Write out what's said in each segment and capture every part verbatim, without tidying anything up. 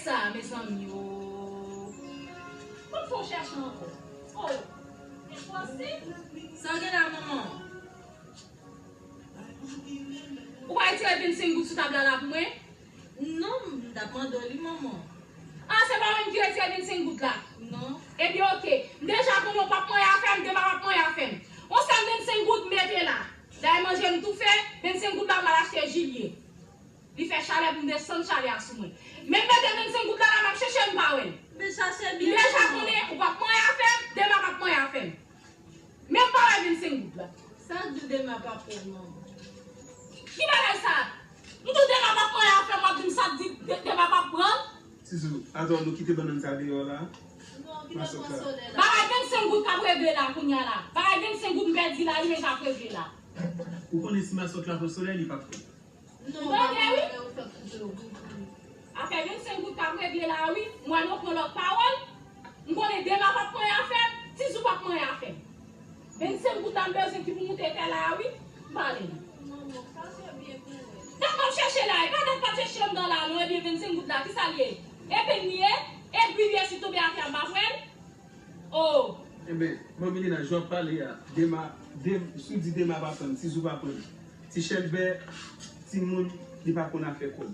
Sa, mezanmi, o. Kòman fè w chèche ankò? O, enposib. Sa w gen la, manman? Ou pa retire vennsenk goud sou tab la, la pou mwen? Non, m t ap mande w li, manman. A, se pa mwen ki retire vennsenk goud la? Non. Ebyen, oke. M deja konnen w p ap manyen afè m, demen w ap manyen afè m. Yon sèl vennsenk goud, m mete la. Dayè manje m toufe, vennsenk goud la, m al achte ji l ye. Li fè chalè pou m desann chalè a sou mwen. Men m mete vennsenk goud la la, m ap chèche l, m pa wè l. Men chache byen. M deja konnen ou p ap manyen afè m, demen w p ap manyen afè m. Men m pa wè vennsenk goud la. Sa k di w demen p ap pran l, manman? Ki bagay sa? M di w demen p ap manyen afè m, w ap di m sa k di de-, demen p ap pran l? Tizou, atò nou kite bannann sa deyò la. Non, kite pran solèy la. Bagay vennsenk goud k ap regle la kounye a la. Bagay vennsenk goud m pèdi la, li menm k ap regle la. Ou konnen si masòt la pran solèy, li p ap pran. Non, ou tande, wi? Afè vennsenk goud k ap regle la, wi. M wè nou pran lòt pawòl. M konnen demen p ap manyen afè m, Tizou p ap manyen afè m. Vennsenk goud la m bezwen ki pou moute tè la a, wi. M pale. Manman, chache byen pou wè. Dat m ap chèche la, e pa dat m ap chèche anndan la, non, ebyen vennsenk goud la, kisa l ye? Epenn li ye? Egwi li ye, si tonbe atè a, m pa pran l? O! Enben, Manmi Lina, jan w ap pale a, demen, demen, si w di demen pa pran, Tizou pa pran. Ti Chèlbè, timoun, li pa konn afè kòb.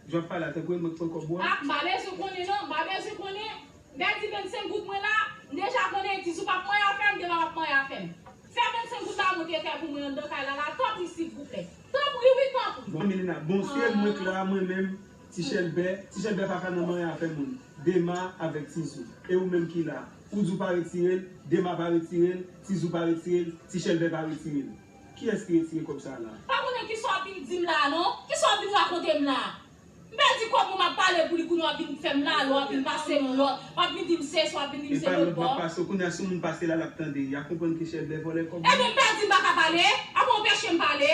Jan w ap pale a, tankou e mwen k pran kòb ou a? A, m pa bezwen konnen non, m pa bezwen konnen. M pèdi vennsenk goud mwen la, m deja konnen Tizou p ap manyen afè m, demen p ap manyen afè m. Fè vennsenk goud la monte tè pou mwen anndan kay la la, tanpri silvouplè. Tanpri wi, tanpri. Bon, Manmi Lina, bon, si e mwen k la, mwen menm, Ti Chèlbè, Ti Chèlbè pa ka nan manyen afè moun. Demen avèk Tizou. E ou menm ki la, ou di w pa retire l, demen pa retire l, Tizou pa retire l, Ti Chèlbè pa retire l. Kiyès ki retire kòb sa a la? Pa konnen kisa w ap vin di m la a non. Kisa w ap vin rakonte m la a? M pèdi kòb mwen, m ap pale pou li, kounye a w ap vin fè m lalwa, w ap vin pase m lòt, w ap vin di m sesi, w ap vin di m se lòt bò. E pa lòt m ap pase w, kounye a si yon moun pase la, l ap tande. Y a konprann ke Chèlbè vòlè kòb. Ebyen m pèdi, m pa ka pale? Avan w anpeche m pale?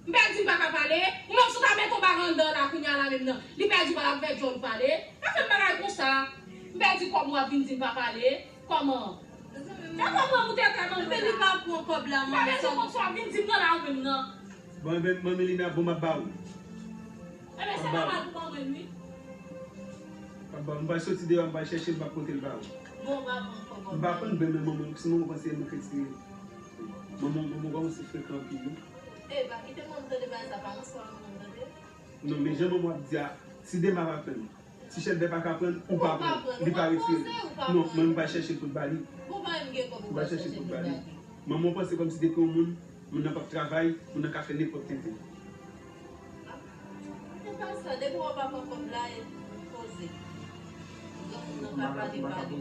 M pèdi, m pa ka pale? Ou menm si w ta mete yon bagay anndan la kounye a la menm nan, li pèdi, w pa t ap fè djòl pale? Pa fè m bagay konsa. M pèdi kòb mwen, w ap vin di m pa pale? Kòman? Fè kòb mwen moute tè manman. Men li pa pran kòb la, manman. Pa bezwen konn sa w ap vin di m nan la ou menm nan. Bon, enben, Manmi Lina, bon, m ap ba ou. Enben, se pa mal pou ban mwen, wi. M ap ba ou. M pral soti deyò, m pral chèche l, m ap pote l ba ou. Bon, m pa pran kòb. M pa konn bè, men manman, si manman panse e mwen k retire l. Manman, manman kòmanse frekan anpil, wi. E, pa kite manman tande bagay sa, pa nan swa manman tande. Non, men jan manman ap di a, si demen pa pran l, Ti Chèlbè pa ka pran l, ou pa pran l. Li pa retire l. Non, mwen m pa chèche l pou l ba li. Ou pa chèche l pou l ba li. Manman w panse kòmsi depi yon moun, moun nan p ap travay, moun nan ka fè nenpòt tenten. Se pa sa, depi w pa pran kòb la, e poze. Granmoun nan ka pale, pale.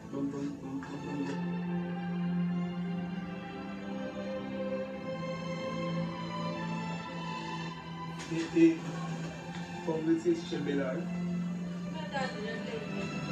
Ban m, ban m, ban m, ban m, ban m. E, e, fò m retire ti Chèlbè la, wi. Mwen ta di, jan l te ye.